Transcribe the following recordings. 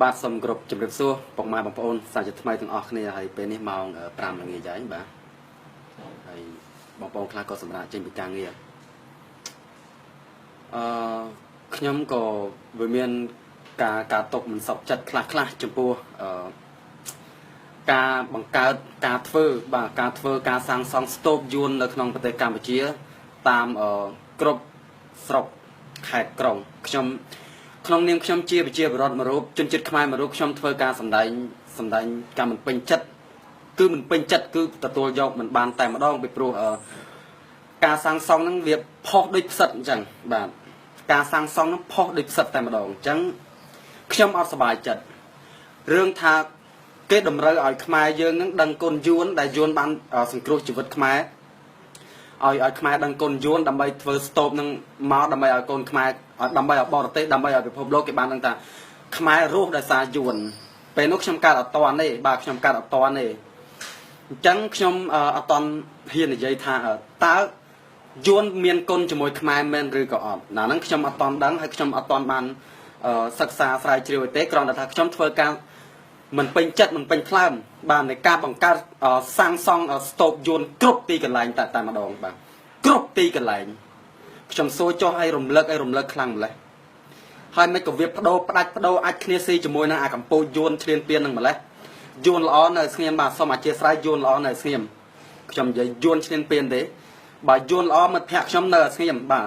បាទសូមគោរពជម្រាបសួរពុកម៉ែបងប្អូនសាជាថ្មីទាំងអស់គ្នាហើយពេលនេះម៉ោង5ល្ងាចហើយបាទហើយបងប្អូនខ្លះក៏សម្រាកចេញពីការងារអឺខ្ញុំក៏វាមានការការຕົកមិនសុខចិត្តខ្លះខ្លះចំពោះអឺការបង្កើតការធ្វើបាទការធ្វើការសាងសង់ស្តូបយួននៅក្នុងប្រទេសកម្ពុជា តាមអឺគ្រប់ស្រុកខេត្តក្រុងខ្ញុំ ក្នុងនាមខ្ញុំជាប្រជាពលរដ្ឋមួយរូបជនជាតិខ្មែរមួយរូបខ្ញុំធ្វើការសម្ដែងសម្ដែងការមិនពេញចិត្តគឺមិនពេញចិត្តគឺទទួលយកមិនបានតែម្ដងពីព្រោះអឺការសាងសង់ហ្នឹងវាផុសដូចផ្សិតអញ្ចឹងបាទការសាងសង់ហ្នឹងផុសដូចផ្សិតតែម្ដងអញ្ចឹងខ្ញុំអត់សប្បាយចិត្តរឿងថាគេតម្រូវឲ្យខ្មែរយើងហ្នឹងដឹងគុណយួនដែលយួនបានសង្គ្រោះជីវិតខ្មែរឲ្យឲ្យខ្មែរដឹងគុណយួនដើម្បីធ្វើស្តូបនឹងមកដើម្បីឲ្យកូនខ្មែរដើម្បីឲ្យបរទេសដើម្បីឲ្យពិភពលោកគេបានដឹងថាខ្មែររស់ដោយសារយួនពេលនោះខ្ញុំកើតអត់តន់ទេបាទខ្ញុំកើតអត់តន់ទេអញ្ចឹងខ្ញុំអត់តន់ហ៊ាននិយាយថាតើយួនមានគុណជាមួយខ្មែរមែនឬក៏អត់ណាហ្នឹងខ្ញុំអត់តន់ដឹងហើយខ្ញុំអត់តន់បានសិក្សាស្រាវជ្រាវទេគ្រាន់តែថាខ្ញុំធ្វើការមិនពេញចិត្តមិនពេញថ្លើមបាទនៃការបង្កើតសាងសង់ស្តូបយួនគ្រប់ទីកន្លែងតែតែម្ដងបាទគ្រប់ទីកន្លែងខ្ញុំសួរចុះឲ្យរំលឹកឲ្យរំលឹកខ្លាំងម្ល៉េះហើយមិនក៏វាបដូរផ្ដាច់បដូរអាចគ្នាស៊ីជាមួយនឹងអាកម្ពុជាយួនឈ្លានពាននឹងម្លេះយួនល្អនៅស្ងៀមបាទសូមអធិស្ឋានយួនល្អនៅស្ងៀមខ្ញុំនិយាយយួនឈ្លានពានទេបើយួនល្អមិត្តភក្តិខ្ញុំនៅស្ងៀមបាទ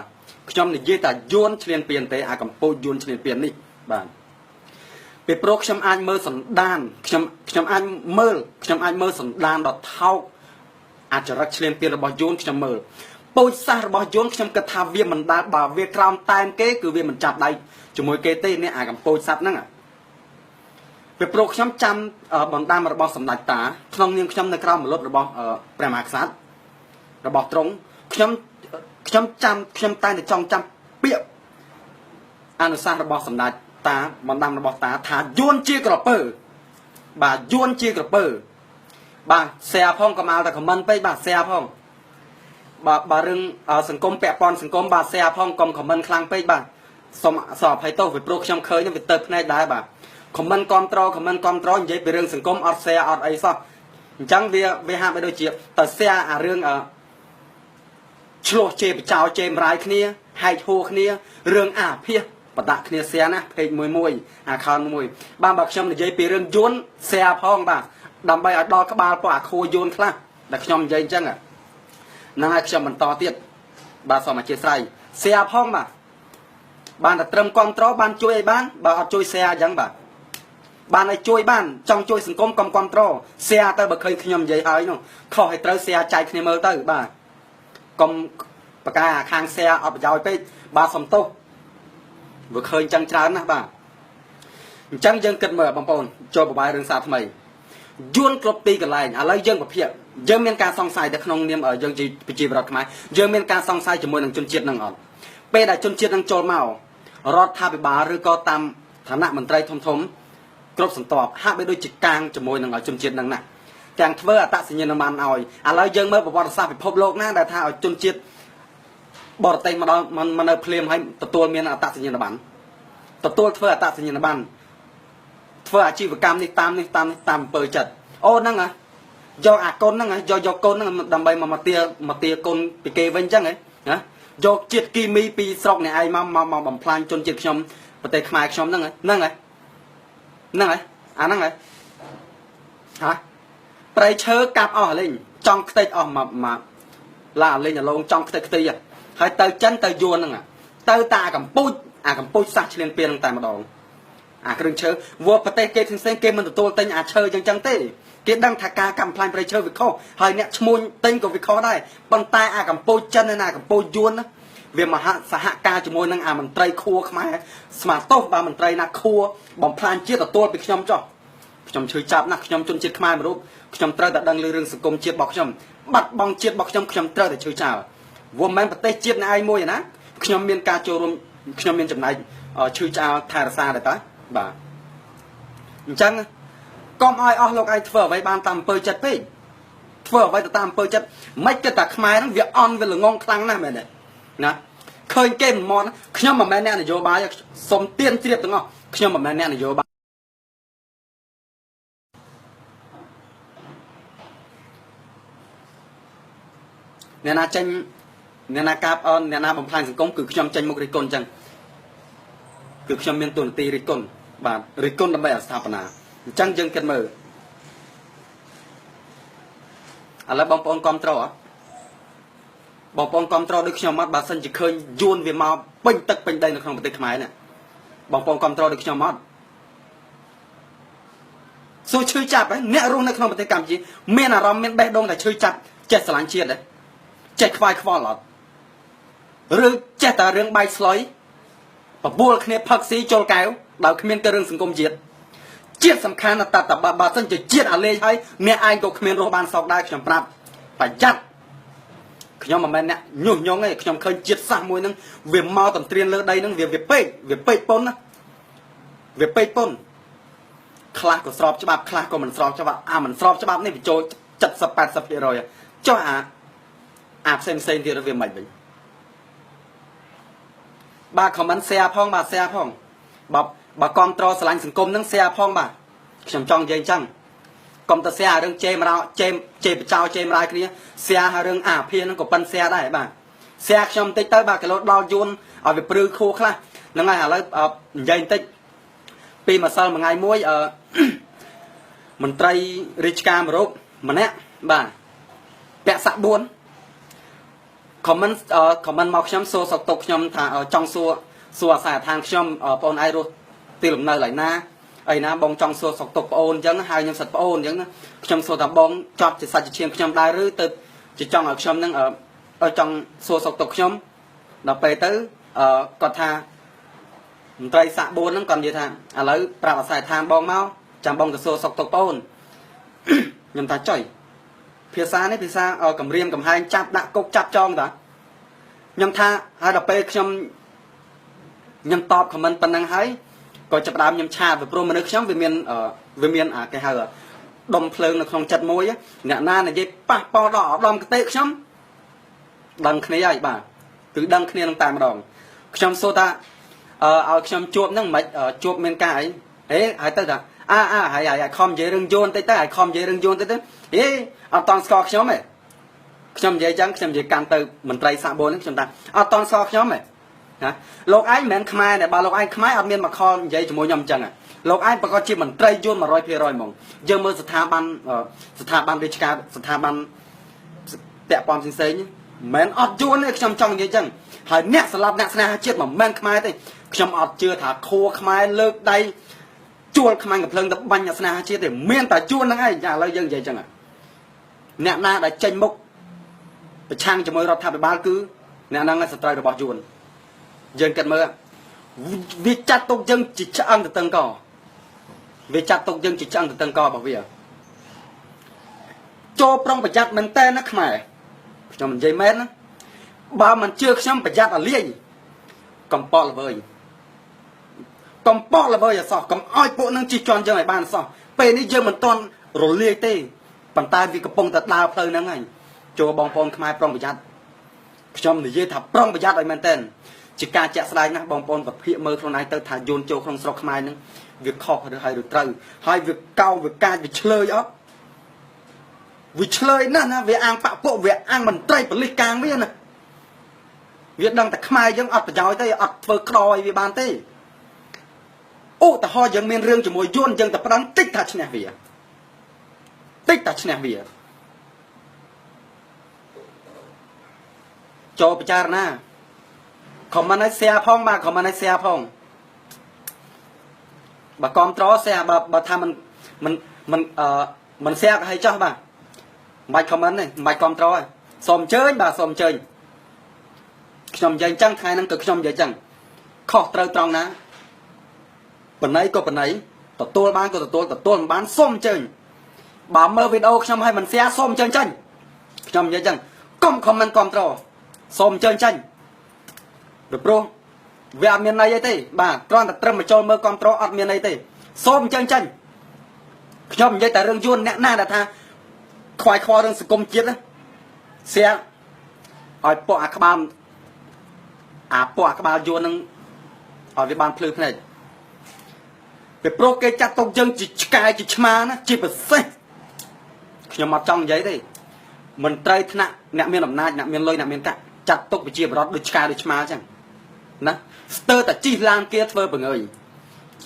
ខ្ញុំនិយាយតែយួនឈ្លានពានទេអាកម្ពុជាយួនឈ្លានពាននេះបាទពីព្រោះខ្ញុំអាចមើលសន្តានខ្ញុំខ្ញុំអាចមើលខ្ញុំអាចមើលសន្តានដ៏ថោកអាចរិតឈ្លានពានរបស់យួនខ្ញុំមើលពូជសាសរបស់យួនខ្ញុំគិតថាវាមិនដែលបើវាក្រោមតែមគេគឺវាមិនចាប់ដៃជាមួយគេទេនេះអាកម្ពុជាសัตว์ហ្នឹងពីព្រោះខ្ញុំចាំបណ្ដាំរបស់សម្ដេចតាក្នុងនាមខ្ញុំនៅក្រោមមលុបរបស់ព្រះមហាក្សត្ររបស់ទ្រង់ខ្ញុំខ្ញុំចាំខ្ញុំតែងតែចងចាំពាក្យអនុសាសន៍របស់សម្ដេចតាបណ្ដាំរបស់តាថាយួនជាក្រពើបាទយួនជាក្រពើបាទ share ផងកុំឲ្យតែ comment ពេកបាទ share ផងបាទបើរឿងសង្គមពាក់ព័ន្ធសង្គមបាទ share ផងកុំ comment ខ្លាំងពេកបាទសូមសូមអភ័យទោសពីព្រោះខ្ញុំឃើញវាទៅភ្នែកដែរបាទ comment គ្រប់ត្រ comment គ្រប់ត្រនិយាយពីរឿងសង្គមអត់ share អត់អីសោះអញ្ចឹងវាវាហាក់បីដូចជាទៅ share អារឿងឆ្លោះជេរបចោជេរម្រាយគ្នាហែកហួរគ្នារឿងអាភាសបដាក់គ្នា share ណា page មួយមួយ account មួយបាទបើខ្ញុំនិយាយពីរឿងយួន share ផងបាទដើម្បីឲ្យដល់ក្បាលពួកអាខួយួនខ្លះដែលខ្ញុំនិយាយអញ្ចឹងហ្នឹងហើយខ្ញុំបន្តទៀតបាទសូមអធិស្ឋាន share ផងបាទបានតែត្រឹមគ្រប់ត្របានជួយឲ្យបានបើអត់ជួយ share អញ្ចឹងបាទបានឲ្យជួយបានចង់ជួយសង្គមកុំគ្រប់ត្រ share ទៅបើឃើញខ្ញុំនិយាយហើយនោះខុសឲ្យត្រូវ share ចែកគ្នាមើលទៅបាទកុំបកាអាខាង share អត់ប្រយោជន៍ពេកបាទសំទោសវាឃើញចឹងច្រើនណាស់បាទអញ្ចឹងយើងគិតមើលបងប្អូនចូលបបាយរឿងសារថ្មីយួនគ្រប់ទីកន្លែងឥឡូវយើងពភាកយើងមានការសង្ស័យទៅក្នុងនាមយើងជាប្រជាពលរដ្ឋខ្មែរយើងមានការសង្ស័យជាមួយនឹងជនជាតិនឹងអត់ពេលដែលជនជាតិនឹងចូលមករដ្ឋាភិបាលឬក៏តាមឋានៈមន្ត្រីធំធំគ្រប់សន្ទាប់ហាក់បីដូចជាកាងជាមួយនឹងជនជាតិនឹងណាទាំងធ្វើអត្តសញ្ញាណប័ណ្ណឲ្យឥឡូវយើងមើលប្រវត្តិសាស្ត្រពិភពលោកណាដែលថាឲ្យជនជាតិបរទេសមកដល់មកនៅភ្លាមឲ្យទទួលមានអត្តសញ្ញាណប័ណ្ណទទួលធ្វើអត្តសញ្ញាណប័ណ្ណធ្វើអាជីវកម្មនេះតាមនេះតាមនេះតាមអំពើចិត្តអូហ្នឹងហ៎យកអាកូនហ្នឹងយកយកកូនហ្នឹងដើម្បីមកមកទាមកទាកូនពីគេវិញអញ្ចឹងហ៎ណាយកជាតិគីមីពីស្រុកអ្នកឯងមកមកមកបំផ្លាញជនជាតិខ្ញុំប្រទេសខ្មែរខ្ញុំហ្នឹងហ្នឹងហ៎ហ្នឹងហ៎អាហ្នឹងហ៎ហ៎ព្រៃឈើកាប់អស់លេងចង់ខ្ទេចអស់មកមកឡាលេងអាឡងចង់ខ្ទេចខ្ទីហើយទៅចិនទៅយួនហ្នឹងទៅតាអាកម្ពុជាអាកម្ពុជាសាសឆ្លៀនពៀនហ្នឹងតែម្ដងអាគ្រឿងឈើវត្តប្រទេសគេផ្សេងៗគេមិនទទួលទិញអាឈើចឹងចឹងទេគេដឹងថាការកាប់បំផ្លាញព្រៃឈើវាខុសហើយអ្នកឈ្មួញទិញក៏វាខុសដែរប៉ុន្តែអាកម្ពុជាចិននិងអាកម្ពុជាយួនណាវាមហាសហការជាមួយនឹងអាមន្ត្រីខួរខ្មែរស្មាទោសបើមន្ត្រីណាខួរបំផ្លាញជាតិទទួលពីខ្ញុំចុះខ្ញុំឈឺចាប់ណាស់ខ្ញុំជនជាតិខ្មែរមួយរូបខ្ញុំត្រូវតែដឹងលើរឿងសង្គមជាតិរបស់ខ្ញុំបាត់បង់ជាតិរបស់ខ្ញុំខ្ញុំត្រូវតែឈឺចោលវមិនមែនប្រទេសជាតិអ្នកឯងមួយណាខ្ញុំមានការចូលរួមខ្ញុំមានចំណែកឈឺឆ្អាលថែរក្សាដែរតាបាទអញ្ចឹងកុំឲ្យអស់លោកឯងធ្វើអ្វីបានតាមអំពើចិត្តពេកធ្វើអ្វីទៅតាមអំពើចិត្តមិនគិតតែខ្មែរហ្នឹងវាអន់វាល្ងងខ្លាំងណាស់មែនទេណាឃើញគេមិនមន់ខ្ញុំមិនមែនអ្នកនយោបាយសុំទៀនជ្រាបទាំងអស់ខ្ញុំមិនមែនអ្នកនយោបាយ។ អ្នកណាចេញអ្នកណាកាបអនអ្នកណាបំផ្លាញសង្គមគឺខ្ញុំចេញមុខរិះគន់អញ្ចឹងគឺខ្ញុំមានតួនាទីរិះគន់បាទរិះគន់ដើម្បីឲ្យស្ថាបនាអញ្ចឹងយើងគិតមើលឥឡូវបងប្អូនគ្រប់ត្របងប្អូនគ្រប់ត្រដូចខ្ញុំអត់បើសិនជាឃើញយួនវាមកពេញទឹកពេញដីនៅក្នុងប្រទេសខ្មែរនេះបងប្អូនគ្រប់ត្រដូចខ្ញុំអត់សួរឈឺចាប់ហ៎អ្នករស់នៅក្នុងប្រទេសកម្ពុជាមានអារម្មណ៍មានបេះដូងតែឈឺចាប់ចេះស្រឡាញ់ជាតិហ៎ចេះខ្វាយខ្វល់អត់ឬចេះតែរឿងបែកស្លុយបបួលគ្នាផឹកស៊ីជុលកែវដោយគ្មានទៅរឿងសង្គមជាតិជាតិសំខាន់ណាស់តបើសិនជាជាតិអាលេខហើយអ្នកឯងក៏គ្មានរស់បានសោកដែរខ្ញុំប្រាប់ប្រយ័ត្នខ្ញុំមិនមែនអ្នកញុះញង់ទេខ្ញុំឃើញជាតិសាសន៍មួយហ្នឹងវាមកតន្ទ្រានលើដីហ្នឹងវាពេកវាពេកប៉ុនណាវាពេកប៉ុនខ្លះក៏ស្របច្បាប់ខ្លះក៏មិនស្របច្បាប់អាមិនស្របច្បាប់នេះវាចូល70 80%ចុះអាផ្សេងផ្សេងទៀតវាមិនវិញបាទ comment share ផងបាទ share ផងបើគ្រប់ត្រស្រឡាញ់សង្គមហ្នឹង share ផងបាទខ្ញុំចង់និយាយអញ្ចឹងកុំទៅ share រឿងជេរមរោជេរជេរបចោជេរមរាយគ្នា share រឿងអាភាហ្នឹងក៏ប៉ិន share ដែរបាទ share ខ្ញុំបន្តិចទៅបាទគីឡូដល់យួនឲ្យវាព្រឺខួរខ្លះហ្នឹងហើយឥឡូវនិយាយបន្តិចពីម្សិលមួយថ្ងៃមួយមន្ត្រីរាជការមួយរូបម្នាក់បាទពាក់សាក់4 comment comment មកខ្ញុំសួរសុខទុក្ខខ្ញុំថាចង់សួរសួរអាស័យដ្ឋានខ្ញុំបងឯងរស់ទីលំនៅឡើយណាអីណាបងចង់សួរសុខទុក្ខប្អូនអញ្ចឹងហើយខ្ញុំសិតប្អូនអញ្ចឹងខ្ញុំសួរថាបងចប់ជាសាច់ជាឈាមខ្ញុំដែរឬទៅជាចង់ឲ្យខ្ញុំនឹងចង់សួរសុខទុក្ខខ្ញុំដល់ពេលទៅគាត់ថាមន្ត្រីសាក់4ហ្នឹងគាត់និយាយថាឥឡូវប្រាប់អាស័យដ្ឋានបងមកចាំបងទៅសួរសុខទុក្ខប្អូនខ្ញុំថាចុយភាសានេះភាសាគម្រាមកំហែងចាប់ដាក់គុកចាប់ចងតាខ្ញុំថាហើយដល់ពេលខ្ញុំតប comment ប៉ុណ្ណឹងហើយក៏ចាប់ដើមខ្ញុំឆាតពីព្រោះមនុស្សខ្ញុំវាមានអាគេហៅដុំភ្លើងនៅក្នុងចិត្តមួយអ្នកណានិយាយប៉ះប៉ដល់ឧត្តមគតិខ្ញុំដឹងគ្នាហើយបាទគឺដឹងគ្នានឹងតែម្ដងខ្ញុំសួរថាឲ្យខ្ញុំជួបហ្នឹងមិនជួបមានការអីហេហើយទៅថាអាហើយហើយខំនិយាយរឿងយួនតិចទៅហើយខំនិយាយរឿងយួនតិចទៅហេអត់តន់ស្គាល់ខ្ញុំទេខ្ញុំនិយាយចឹងខ្ញុំនិយាយកាន់ទៅមន្ត្រីសាក់បូនហ្នឹងខ្ញុំថាអត់តន់ស្គាល់ខ្ញុំទេណាលោកឯងមិនមែនខ្មែរទេបើលោកឯងខ្មែរអត់មានមកខលនិយាយជាមួយខ្ញុំអញ្ចឹងលោកឯងប្រកាសជាមន្ត្រីយួន100%ហ្មងយើងមើលស្ថាប័នរាជការស្ថាប័នពាក់ព័ន្ធផ្សេងៗមិនមែនអត់យួនទេខ្ញុំចង់និយាយចឹងហើយអ្នកស្លាប់អ្នកស្នេហាជាតិមិនមែនខ្មែរទេខ្ញុំអត់ជឿថាខួរខ្មែរលើកដៃជួលខ្មាំងកំភ្លើងទៅបាញ់អ្នកស្នេហាជាតិទេមានតែជួនហ្នឹងឯងឥឡូវយើងនិយាយចឹងអ្នកណាដែលចេញមុខប្រឆាំងជាមួយរដ្ឋាភិបាលគឺអ្នកហ្នឹងសត្រូវរបស់យួនយើងគិតមើលវាចាត់ទុកយើងជាឆ្អឹងទៅតឹងកវាចាត់ទុកយើងជាឆ្អឹងទៅតឹងករបស់វាចូលប្រុងប្រយ័ត្នមែនតើណាខ្មែរខ្ញុំនិយាយមែនណាបើមិនជឿខ្ញុំប្រយ័ត្នអាលាយកំប៉ល្វើយកំប៉ល្វើយអសោះកុំឲ្យពួកនឹងជិះជាន់យើងឲ្យបានសោះពេលនេះយើងមិនទាន់រលាយទេប៉ុន្តែវាកំពុងតែដើរផ្លូវហ្នឹងហើយចូលបងប្អូនខ្មែរប្រុងប្រយ័ត្នខ្ញុំនិយាយថាប្រុងប្រយ័ត្នឲ្យមែនតើជាការជាក់ស្ដែងណាស់បងប្អូនប្រភពមើលខ្លួនឯងទៅថាយួនចូលក្នុងស្រុកខ្មែរហ្នឹងវាខុសឬហើយឬត្រូវហើយវាកោវាកាចវាឆ្លើយអត់វាឆ្លើយណាស់ណាវាអាងបាក់ពួកវាអាងមន្ត្រីប៉ូលីសកាងវាណាវាដឹងតែខ្មែរយើងអត់ប្រយោជន៍ទេអត់ធ្វើក្រឲ្យវាបានទេឧទាហរណ៍យើងមានរឿងជាមួយយួនយើងតែប្រឹងតិចថាឈ្នះវាតិចថាឈ្នះវាចូលពិចារណា comment ឲ្យ share ផងបាទ comment ឲ្យ share ផងបើគ្រប់ត្រ share បើថាមិនមិនមិនមិន share ក៏ឲ្យចោះបាទមិនបាច់ comment ទេមិនបាច់គ្រប់ត្រទេសូមអញ្ជើញបាទសូមអញ្ជើញខ្ញុំនិយាយអញ្ចឹងថ្ងៃហ្នឹងក៏ខ្ញុំនិយាយអញ្ចឹងខុសត្រូវត្រង់ណាបណៃក៏បណៃទទួលបានក៏ទទួលទទួលមិនបានសូមអញ្ជើញបើមើលវីដេអូខ្ញុំឲ្យមិន share សូមអញ្ជើញចេញខ្ញុំនិយាយអញ្ចឹងកុំ comment គ្រប់ត្រសូមអញ្ជើញចេញពីព្រោះវាអត់មានន័យអីទេបាទគ្រាន់តែត្រឹមមកចូលមើលគ្រប់ត្រអត់មានន័យទេសូមអញ្ជើញចេញខ្ញុំនិយាយតែរឿងយួនអ្នកណាដែលថាខ្វាយខ្វល់រឿងសង្គមជាតិសៀឲ្យពួកអាក្បាលអាពួកអាក្បាលយួននឹងឲ្យវាបានភ្លឺភ្នែកពីព្រោះគេចាត់ទុកយើងជាឆ្កែជាឆ្មាណាជាពិសេសខ្ញុំអត់ចង់និយាយទេ មន្ត្រីថ្នាក់អ្នកមានអំណាចអ្នកមានលុយអ្នកមានកាក់ចាត់ទុកប្រជាពលរដ្ឋដូចឆ្កែដូចឆ្មាអញ្ចឹងណាស្ទើរតែជីកឡានគេធ្វើបង្អើយ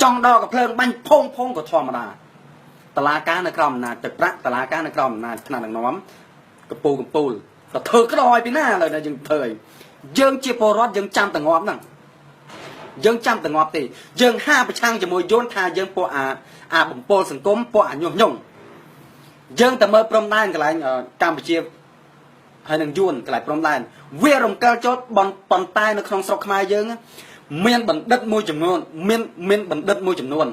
ចង់ដល់កភ្លើងបាញ់ផោងផោងក៏ធម្មតាតឡាការនៅក្រោមអំណាចទឹកប្រាក់តឡាការនៅក្រោមអំណាចថ្នាក់ដឹកនាំកពូកំពូលក៏ធ្វើក្រឲ្យពីណាឥឡូវនេះយើងធ្វើអីយើងជាពលរដ្ឋយើងចាំតងាប់ហ្នឹងយើងចាំតងាប់ទេយើងហាប្រឆាំងជាមួយយួនថាយើងពួកអាបំពល់សង្គមពួកអាញុះញង់យើងតែមើលព្រំដែនកន្លែងកម្ពុជាហើយនឹងយួនកន្លែងព្រំដែនវារំកិលចោតប៉ុន្តែនៅក្នុងស្រុកខ្មែរយើងមានបណ្ឌិតមួយចំនួនមានបណ្ឌិតមួយចំនួន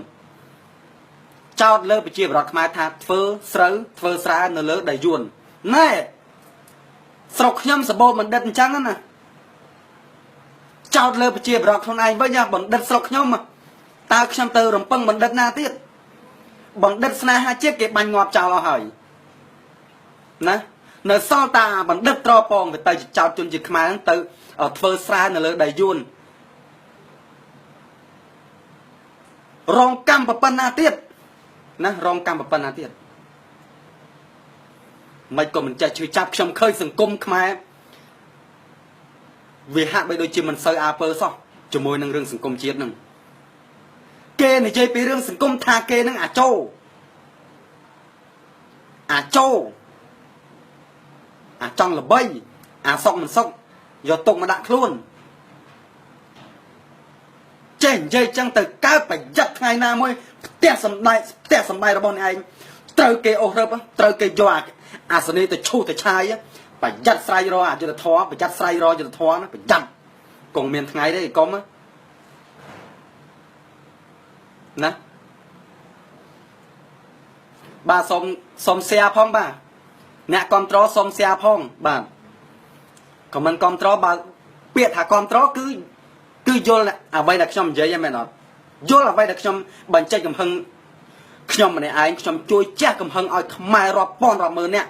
ចោតលើប្រជាពលរដ្ឋខ្មែរថាធ្វើស្រូវធ្វើស្រែនៅលើដីយួនណែស្រុកខ្ញុំសបោបណ្ឌិតអញ្ចឹងណាចោតលើប្រជាពលរដ្ឋខ្លួនឯងវិញបណ្ឌិតស្រុកខ្ញុំតើខ្ញុំទៅរំពឹងបណ្ឌិតណាទៀតបណ្ឌិតស្នេហាជាតិគេបាញ់ងាប់ចោលអស់ហើយណានៅសល់តាបណ្ឌិតត្រពងវាទៅចោតជនជាខ្មែរទៅធ្វើស្រែនៅលើដីយួនរងកម្មប៉ុណ្ណាទៀតណារងកម្មប៉ុណ្ណាទៀតមិនក៏មិនចេះឈឺចាប់ខ្ញុំឃើញសង្គមខ្មែរវាហាក់បីដូចជាមិនសូវអើពើសោះជាមួយនឹងរឿងសង្គមជាតិនឹងគេនិយាយពីរឿងសង្គមថាគេនឹងអាចោអាចង់ល្បីអាសុកមិនសុកយកទុកមកដាក់ខ្លួនចេះនិយាយចឹងទៅកើតប្រយ័ត្នថ្ងៃណាមួយផ្ទះសំដែងផ្ទះសំបែងរបស់អ្នកឯងត្រូវគេអូសរឹបត្រូវគេយកអាសនីទៅឈូសទៅឆាយប្រយ័ត្នស្រែករកអយុត្តិធម៌ប្រយ័ត្នស្រែករកយុត្តិធម៌ណាប្រយ័ត្នកុំមានថ្ងៃទេកុំណាបាទសុំ share ផងបាទអ្នកគ្រប់គ្រងសុំ share ផងបាទខមមិនគ្រប់គ្រងបើពាក្យថាគ្រប់គ្រងគឺយល់អ្វីដែលខ្ញុំនិយាយហ្នឹងមែនអត់យល់អ្វីដែលខ្ញុំបញ្ចេញកំហឹងខ្ញុំម្នាក់ឯងខ្ញុំជួយជះកំហឹងឲ្យខ្មែររាប់ពាន់រាប់ម៉ឺននាក់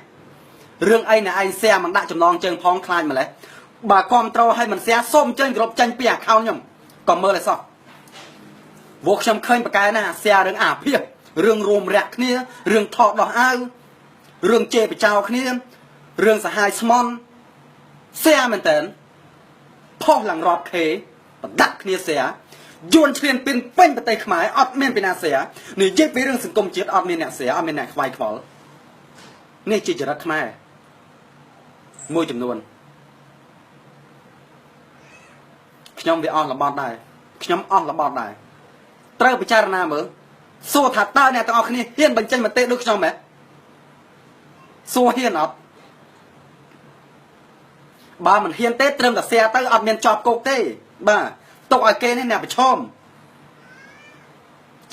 រឿងអីអ្នកឯង share មិនដាក់ចំណងជើងផងខ្លាចម្លេះបើគ្រប់គ្រងឲ្យមិន share សូមជើញគ្រប់ចេញពី account ខ្ញុំក៏មើលឲ្យសោះព្រោះខ្ញុំឃើញបកែណា share រឿងអាភិសរឿងរួមរាក់គ្នារឿងថតដោះអាវរឿងជេរបចោគ្នារឿងសហាយស្មន់ share មែនតើផុសឡើងរាប់ខេបណ្ដាក់គ្នា share យួនឈ្លានពានពេញប្រទេសខ្មែរអត់មានពីណា share និយាយពីរឿងសង្គមជាតិអត់មានអ្នក share អត់មានអ្នកខ្វាយខ្វល់នេះជាចរិតខ្មែរមួយចំនួនខ្ញុំវាអស់របត់ដែរខ្ញុំអស់របត់ដែរត្រូវពិចារណាមើលសួរថាតើអ្នកទាំងអស់គ្នាហ៊ានបញ្ចេញមតិដូចខ្ញុំហ៎សួរហ៊ានអត់បើមិនហ៊ានទេត្រឹមតែ share ទៅអត់មានជាប់គុកទេបាទទុកឲ្យគេនេះអ្នកប្រឈម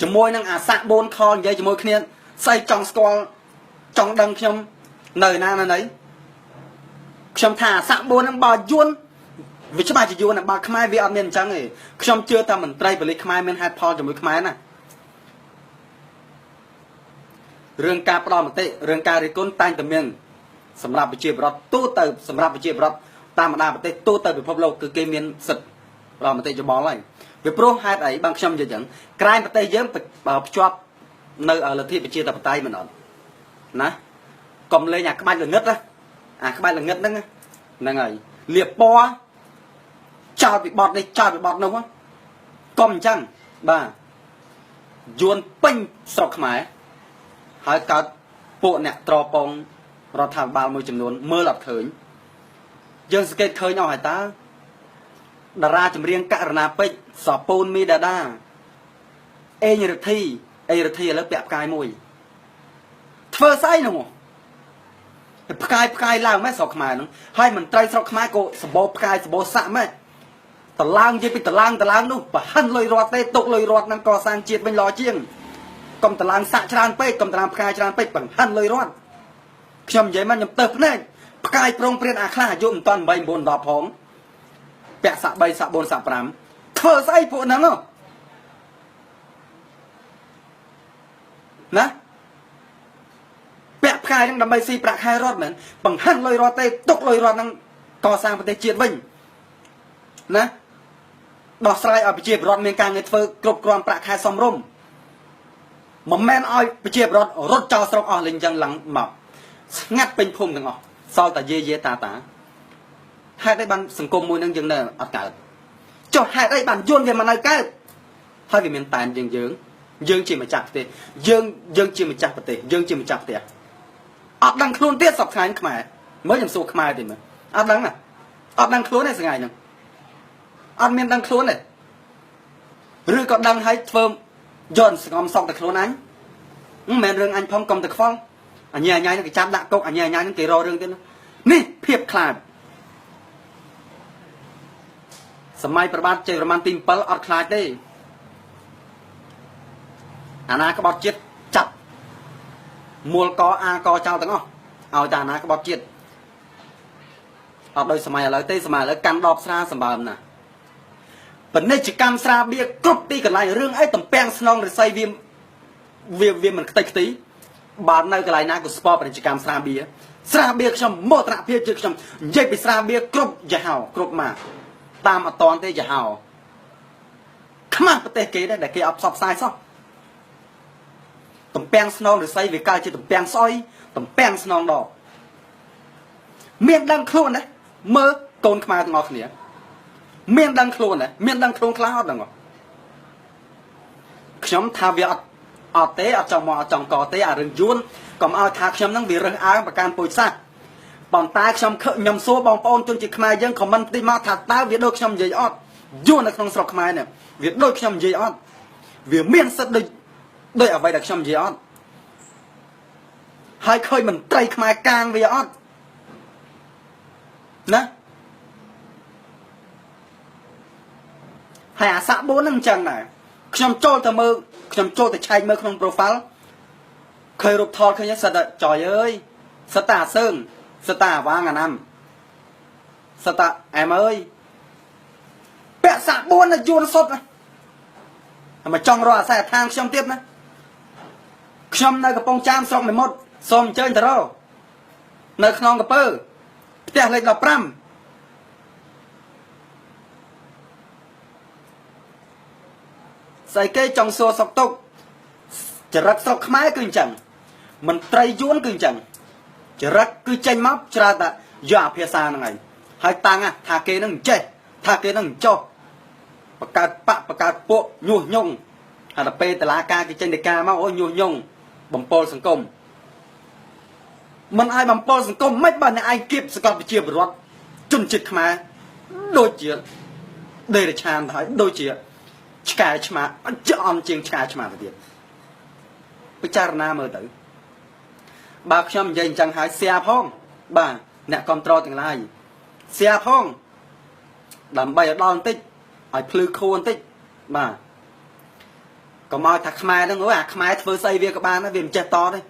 ជាមួយនឹងអាសាក់4ខនិយាយជាមួយគ្នាស្អីចង់ស្គាល់ចង់ដឹងខ្ញុំនៅណានៅណីខ្ញុំថាអាសាក់4ហ្នឹងបើយួនវាច្បាស់ជាយួនបើខ្មែរវាអត់មានអញ្ចឹងទេខ្ញុំជឿថាមន្ត្រីប៉ូលីសខ្មែរមានហេតុផលជាមួយខ្មែរណារឿងការផ្ដល់មតិរឿងការរិះគន់តែងតែមានសម្រាប់ប្រជាពលរដ្ឋទូទៅសម្រាប់ប្រជាពលរដ្ឋតាមបណ្ដាប្រទេសទូទៅពិភពលោកគឺគេមានសិទ្ធិផ្ដល់មតិយោបល់ហើយវាព្រោះហេតុអីបានខ្ញុំនិយាយចឹងក្រែងប្រទេសយើងភ្ជាប់នៅលទ្ធិប្រជាធិបតេយ្យមិនអត់ណាកុំលេងអាក្បាច់ល្ងឹតណាអាក្បាច់ល្ងឹតហ្នឹងហ្នឹងហើយលៀបពណ៌ចោលពីបត់នេះចោលពីបត់នោះកុំអញ្ចឹងបាទយួនពេញស្រុកខ្មែរហើយកើតពួកអ្នកត្រពងរដ្ឋាភិបាលមួយចំនួនមើលអត់ឃើញយើងសង្កេតឃើញអស់ហើយតើតារាចម្រៀងករណាពេជ្រសពូនមីដាដាអេងរិទ្ធីអេងរិទ្ធីឥឡូវពាក់ផ្កាយមួយធ្វើស្អីនោះផ្កាយផ្កាយឡើងម៉េចស្រុកខ្មែរហ្នឹងហើយមន្ត្រីស្រុកខ្មែរក៏សបោផ្កាយសបោសាក់ម៉េចតឡើងនិយាយពីតឡើងនោះប្រហិនលុយរត់ទេទុកលុយរត់ហ្នឹងកសាងជាតិវិញល្អជាងកុំតឡើងសាក់ច្រើនពេកកុំតឡើងផ្កាយច្រើនពេកបង្ហិនលុយរត់ខ្ញុំនិយាយមកខ្ញុំទៅភ្នែកផ្កាយប្រងព្រានអាខ្លះអាយុមិនតាន់8 9 10ផងពាក់សាក់3សាក់4សាក់5ធ្វើស្អីពួកហ្នឹងណាពាក់ផ្កាយហ្នឹងដើម្បីស៊ីប្រាក់ខែរត់មែនបង្ហាញលុយរត់ទេទុកលុយរត់ហ្នឹងកសាងប្រទេសជាតិវិញណាដោះស្រាយឲ្យប្រជាពលរដ្ឋមានការងារធ្វើគ្រប់គ្រាន់ប្រាក់ខែសមរម្យមិនមែនឲ្យប្រជាពលរដ្ឋរត់ចោលស្រុកអស់លេងចឹងឡើងមកស្ងាត់ពេញភូមិទាំងអស់ សល់តែយេយេតាតាហេតុអីបានសង្គមមួយនឹងយើងនៅអត់កើតចុះហេតុអីបានយួនវាមកនៅកើតហើយវាមានតែនយើងយើងយើងជាម្ចាស់ប្រទេសយើងយើងជាម្ចាស់ប្រទេសយើងជាម្ចាស់ផ្ទះអត់ដឹងខ្លួនទៀតសប្តាហ៍ខ្មែរមើលខ្ញុំសួរខ្មែរទេមើលអត់ដឹងណាអត់ដឹងខ្លួនទេថ្ងៃហ្នឹងអត់មានដឹងខ្លួនទេឬក៏ដឹងហើយធ្វើយន់ស្ងំសក់តែខ្លួនអញមិនមែនរឿងអញផងកុំតែខ្វល់អញ្ញាអញ្ញាហ្នឹងគេចាប់ដាក់គុកអញ្ញាអញ្ញាហ្នឹងគេរករឿងទៀតនេះភាពខ្លាចសម័យប្របាទជ័យវរ្ម័នទី7អត់ខ្លាចទេអាណាក្បត់ជាតិចាប់មូលកអាកចោលទាំងអស់ឲ្យតែអាណាក្បត់ជាតិអត់ដូចសម័យឥឡូវទេសម័យឥឡូវកាន់ដបស្រាសម្បើមណាពាណិជ្ជកម្មស្រាបៀគ្រប់ទីកន្លែងរឿងអីតំពាំងស្នងរិស័យវាវាវាមិនខ្ទេចខ្ទីបើនៅកន្លែងណាក៏ស្ពពាណិជ្ជកម្មស្រាបៀស្រាបៀខ្ញុំមោទនភាពជាខ្ញុំនិយាយពីស្រាបៀគ្រប់យហោគ្រប់មកតាមអត់តទេយហោខ្មាស់ប្រទេសគេដែរដែលគេអត់ផ្សព្វផ្សាយសោះតំពាំងស្នងរិស័យវាកើតជាតំពាំងស្អុយតំពាំងស្នងដកមានដឹងខ្លួនណាមើលកូនខ្មែរទាំងអស់គ្នាមានដឹងខ្លួនណាមានដឹងខ្លួនខ្លះអត់ដឹងខ្ញុំថាវាអត់អត់ទេអត់ចង់មកអត់ចង់កទេអារឿងយួនកុំឲ្យថាខ្ញុំនឹងវារើសអើងប្រកាន់ពូជសាសន៍ប៉ុន្តែខ្ញុំខ្ញុំសួរបងប្អូនជនជាតិខ្មែរយើងខមមិនតិចមកថាតើវាដូចខ្ញុំនិយាយអត់យួននៅក្នុងស្រុកខ្មែរនេះវាដូចខ្ញុំនិយាយអត់វាមានសិទ្ធិដូចដូចអ្វីដែលខ្ញុំនិយាយអត់ហើយឃើញមន្ត្រីខ្មែរកាងវាអត់ណាហើយអាសាក់4ហ្នឹងអញ្ចឹងដែរខ្ញុំចូលទៅមើលខ្ញុំចូលទៅឆែកមើលក្នុង profile ឃើញរូបថតឃើញសិតតែចយអើយសិតតែអាសើងសិតតែអាវាងអាណាំសិតតែអែមអើយពាក់សាក់4នៅយួនសុតណាមកចង់រកអាស័យដ្ឋានខ្ញុំទៀតណាខ្ញុំនៅកំពង់ចាមស្រុកមេមត់សូមអញ្ជើញទៅរកនៅក្នុងកពើផ្ទះលេខ15ស្អីគេចង់សួរសុកទុកចរិតស្រុកខ្មែរគឺអញ្ចឹងមន្ត្រីយួនគឺអញ្ចឹងចរិតគឺចេញមកច្រើនតែយកអាភាសាហ្នឹងឯងហើយតាំងថាគេនឹងចេះថាគេនឹងចុះបង្កើតបកបង្កើតពួកញុះញង់ហើយដល់ពេលតឡាការគេចេញដីកាមកអូញុះញង់បំពល់សង្គមមិនឲ្យបំពល់សង្គមមិនបើអ្នកឯងគៀបសកលប្រជាពលរដ្ឋជនជាតិខ្មែរដូចជាដេរឆានទៅហើយដូចជាឆ្កែឆ្មាអន់ជាងឆ្កែឆ្មាទៅទៀតពិចារណាមើលទៅបើខ្ញុំនិយាយអញ្ចឹងហើយសៀផងបាទអ្នកគ្រប់គ្រងទាំងឡាយសៀផងដើម្បីឲ្យដល់បន្តិចឲ្យភ្លឺខួរបន្តិចបាទកុំឲ្យថាខ្មែរហ្នឹងអូអាខ្មែរធ្វើស្អីវាក៏បានដែរវាមិនចេះតទេ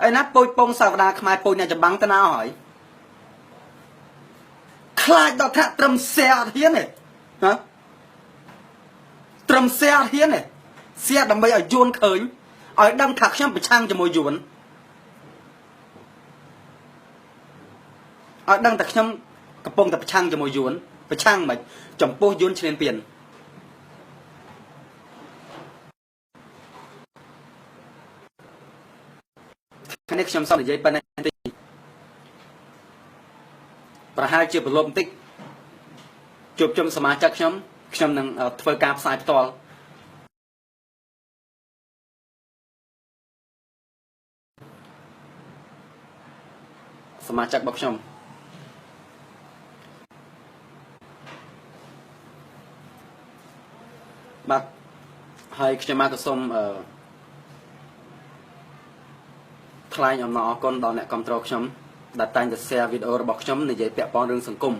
ឯណាពូជពងសាវតាខ្មែរពូជអ្នកចម្បាំងទៅណាអស់ហើយខ្លាចដល់ថាត្រឹមសៀអត់ហ៊ានទេហ៎ត្រឹមសៀអត់ហ៊ានទេសៀដើម្បីឲ្យយួនឃើញឲ្យដឹងថាខ្ញុំប្រឆាំងជាមួយយួនឲ្យដឹងថាខ្ញុំកំពុងតែប្រឆាំងជាមួយយួនប្រឆាំងមិនចំពោះយួនឈ្លានពាននេះខ្ញុំសូមនិយាយប៉ុណ្ណេះតិចប្រហែលជាប្រឡប់បន្តិចជួបជុំសមាជិកខ្ញុំខ្ញុំនឹងធ្វើការផ្សាយផ្ទាល់សមាជិករបស់ខ្ញុំបាទហើយខ្ញុំមកក៏សូមថ្លែងអំណរអគុណដល់អ្នកគ្រប់គ្រងខ្ញុំដែលតែងតែ share វីដេអូរបស់ខ្ញុំនិយាយពាក់ព័ន្ធរឿងសង្គម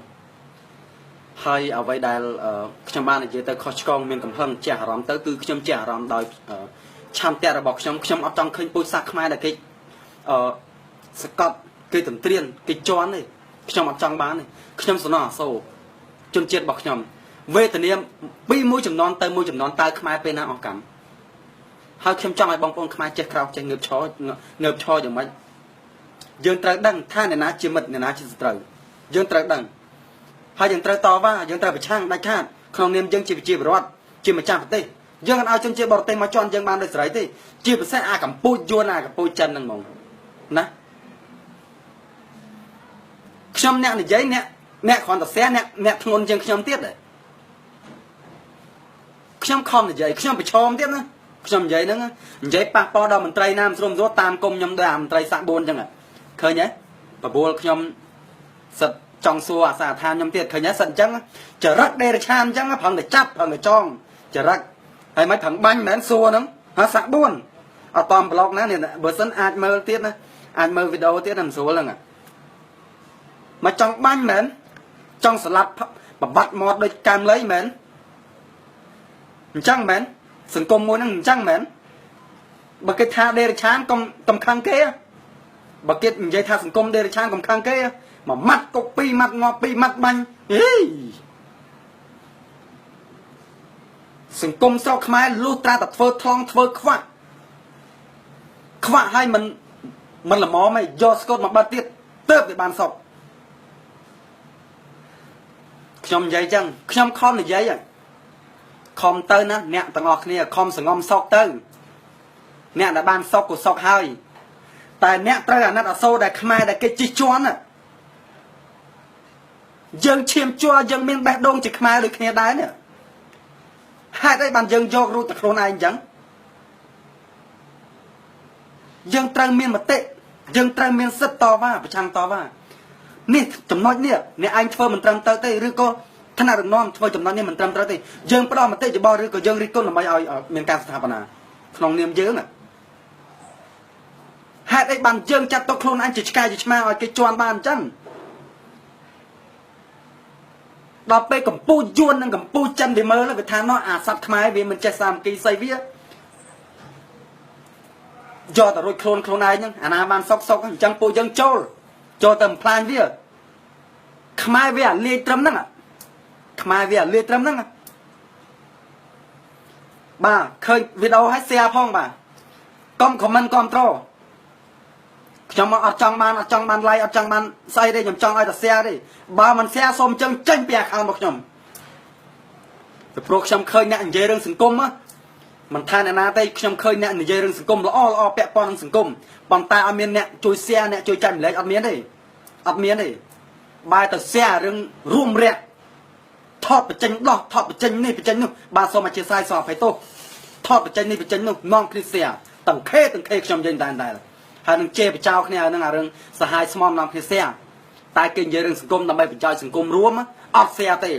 ហើយអ្វីដែលខ្ញុំបាននិយាយទៅខុសឆ្គងមានកំហឹងជះអារម្មណ៍ទៅគឺខ្ញុំជះអារម្មណ៍ដោយឆន្ទៈរបស់ខ្ញុំខ្ញុំអត់ចង់ឃើញពូជសាសន៍ខ្មែរដែលគេសកត់គេទន្ទ្រានគេជន់ទេខ្ញុំអត់ចង់បានទេខ្ញុំសំណអាសូរជនជាតិរបស់ខ្ញុំវេទនាពីមួយចំនួនទៅមួយចំនួនតើខ្មែរពេលណាអស់កម្មហើយខ្ញុំចង់ឲ្យបងប្អូនខ្មែរចេះក្រោកចេះងើបឈរងើបឈរយ៉ាងម៉េចយើងត្រូវដឹងថាអ្នកណាជាមិត្តអ្នកណាជាសត្រូវយើងត្រូវដឹងហើយយើងត្រូវតវ៉ាយើងត្រូវប្រឆាំងដាច់ខាតក្នុងនាមយើងជាប្រជាពលរដ្ឋជាម្ចាស់ប្រទេសយើងមិនឲ្យជនជាតិបរទេសមកជន់យើងបានដោយសេរីទេជាពិសេសអាកម្ពុជាយួនអាកម្ពុជាចិនហ្នឹងហ្មងណា ខ្ញុំអ្នកនិយាយអ្នកអ្នកគ្រាន់តែ share អ្នកអ្នកធ្ងន់ជាងខ្ញុំទៀតដែរខ្ញុំខំនិយាយខ្ញុំប្រឈមទៀតណាខ្ញុំនិយាយហ្នឹងនិយាយប៉ះពាល់ដល់មន្ត្រីណាមិនស្រួលមិនស្រួលតាមគុំខ្ញុំដោយអាមន្ត្រីសាក់4អញ្ចឹងឃើញទេបបួលខ្ញុំសិតចង់សួរអាសាឋានខ្ញុំទៀតឃើញទេសិតអញ្ចឹងចរិតដេរឆានអញ្ចឹងប្រឹងតែចាប់ប្រឹងតែចងចរិតហើយមិនប្រឹងបាញ់មិនមែនសួរហ្នឹងហាសាក់4អត់តំប្លុកណានេះបើសិនអាចមើលទៀតណាអាចមើលវីដេអូទៀតណាមិនស្រួលហ្នឹងមកចង់បាញ់មែនចង់ស្លាប់បបាត់មាត់ដូចកាមលៃមែនអញ្ចឹងមែនសង្គមមួយហ្នឹងអញ្ចឹងមែនបើគេថាដេរឆានកុំកុំខឹងគេបើគេនិយាយថាសង្គមដេរឆានកុំខឹងគេមួយម៉ាត់កុកពីរម៉ាត់ងាប់ពីរម៉ាត់បាញ់ហេសង្គមស្រុកខ្មែរលុះត្រាតែធ្វើថ្លង់ធ្វើខ្វាក់ខ្វាក់ឲ្យមិនមិនល្មមឯងយកស្កូតមកបាត់ទៀតទៅវាបានសពខ្ញុំនិយាយចឹងខ្ញុំខំនិយាយខំទៅណាអ្នកទាំងអស់គ្នាខំសងំសោកទៅអ្នកដែលបានសោកក៏សោកហើយតែអ្នកត្រូវអាណិតអាសូរដែលខ្មែរដែលគេជិះជាន់យើងឈាមជ័រយើងមានបេះដូងជាខ្មែរដូចគ្នាដែរនេះហេតុអីបានយើងយករូបតែខ្លួនឯងអញ្ចឹងយើងត្រូវមានមតិយើងត្រូវមានសិទ្ធិតវ៉ាប្រឆាំងតវ៉ានេះចំណុចនេះអ្នកឯងធ្វើមិនត្រឹមត្រូវទេឬក៏ឋានៈរនាំធ្វើចំណុចនេះមិនត្រឹមត្រូវទេយើងផ្ដល់មតិយោបល់ឬក៏យើងរិះគន់ដើម្បីឲ្យមានការស្ថាបនាក្នុងនាមយើងហេតុអីបានយើងចាត់ទុកខ្លួនឯងជាឆ្កែជាឆ្មាឲ្យគេជន់បានអញ្ចឹងដល់ពេលកម្ពុជាយួននិងកម្ពុជាចិនវាមើលវាថាណោះអាសត្វខ្មែរវាមិនចេះសាមគ្គីស្អីវាយកតែរួចខ្លួនខ្លួនឯងហ្នឹងអាណាបានសុកសុកអញ្ចឹងពួកយើងចូលចូលទៅបំផ្លាញវាខ្មែរវាអាលាយត្រឹមហ្នឹងខ្មែរវាអាលាយត្រឹមហ្នឹងបាទឃើញវីដេអូឲ្យ share ផងបាទកុំ comment គ្រប់ត្រូលខ្ញុំមកអត់ចង់បានអត់ចង់បាន like អត់ចង់បានស្អីទេខ្ញុំចង់ឲ្យតែ share ទេបើមិន share សូមអញ្ចឹងចេញពី account របស់ខ្ញុំពីព្រោះខ្ញុំឃើញអ្នកនិយាយរឿងសង្គមមិនថាអ្នកណាទេខ្ញុំឃើញអ្នកនិយាយរឿងសង្គមល្អល្អពាក់ព័ន្ធនឹងសង្គមប៉ុន្តែអត់មានអ្នកជួយ share អ្នកជួយចែកម្លែកអត់មានទេអត់មានទេបែរទៅ share រឿងរួមរយៈថតបញ្ចេញដោះថតបញ្ចេញនេះបញ្ចេញនោះបាទសូមអធិស្ឋានសូមអភ័យទោសថតបញ្ចេញនេះបញ្ចេញនោះនាំគ្នា share ទាំងខេទាំងខេខ្ញុំនិយាយតែតែហើយនឹងជេរបចោគ្នាហើយនឹងអារឿងសហាយស្មំនាំគ្នា share តែគេនិយាយរឿងសង្គមដើម្បីបញ្ចោយសង្គមរួមអត់ share ទេ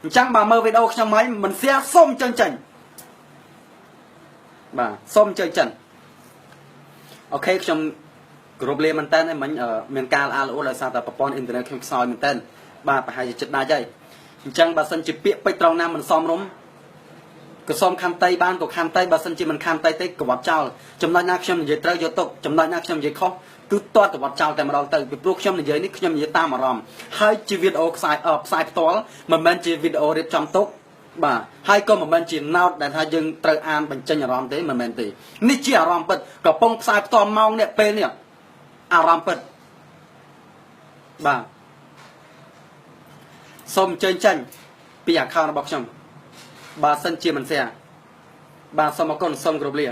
អញ្ចឹងបើមើលវីដេអូខ្ញុំហើយមិន share សូមចេញចេញបាទសូមចេញចេញ OK ខ្ញុំគោរពលាមែនតើមិញមានការល្អល្អដោយសារតែប្រព័ន្ធអ៊ីនធឺណិតខ្ញុំខ្សោយមែនតើបាទប្រហែលជាចិត្តដាច់ហើយអញ្ចឹងបើសិនជាពាក្យពេចន៍ត្រង់ណាមិនសមរម្យក៏សូមខន្តីបានក៏ខន្តីបើសិនជាមិនខន្តីទេក៏វត្តចោលចំណុចណាខ្ញុំនិយាយត្រូវយកទុកចំណុចណាខ្ញុំនិយាយខុសគឺតតវត្តចោលតែម្ដងទៅពីព្រោះខ្ញុំនិយាយនេះខ្ញុំនិយាយតាមអារម្មណ៍ហើយជាវីដេអូខ្សែផ្សាយផ្ទាល់មិនមែនជាវីដេអូរៀបចំទុកបាទហើយក៏មិនមែនជាណោតដែលថាយើងត្រូវអានបញ្ចេញអារម្មណ៍ទេមិនមែនទេនេះជាអារម្មណ៍ពិតកំពុងផ្សាយផ្ទាល់ម៉ោងនេះពេលនេះអារម្មណ៍ពិតបាទសូមអញ្ជើញចេញពី account របស់ខ្ញុំបើសិនជាមិន share បាទសូមអរគុណសូមគោរពលា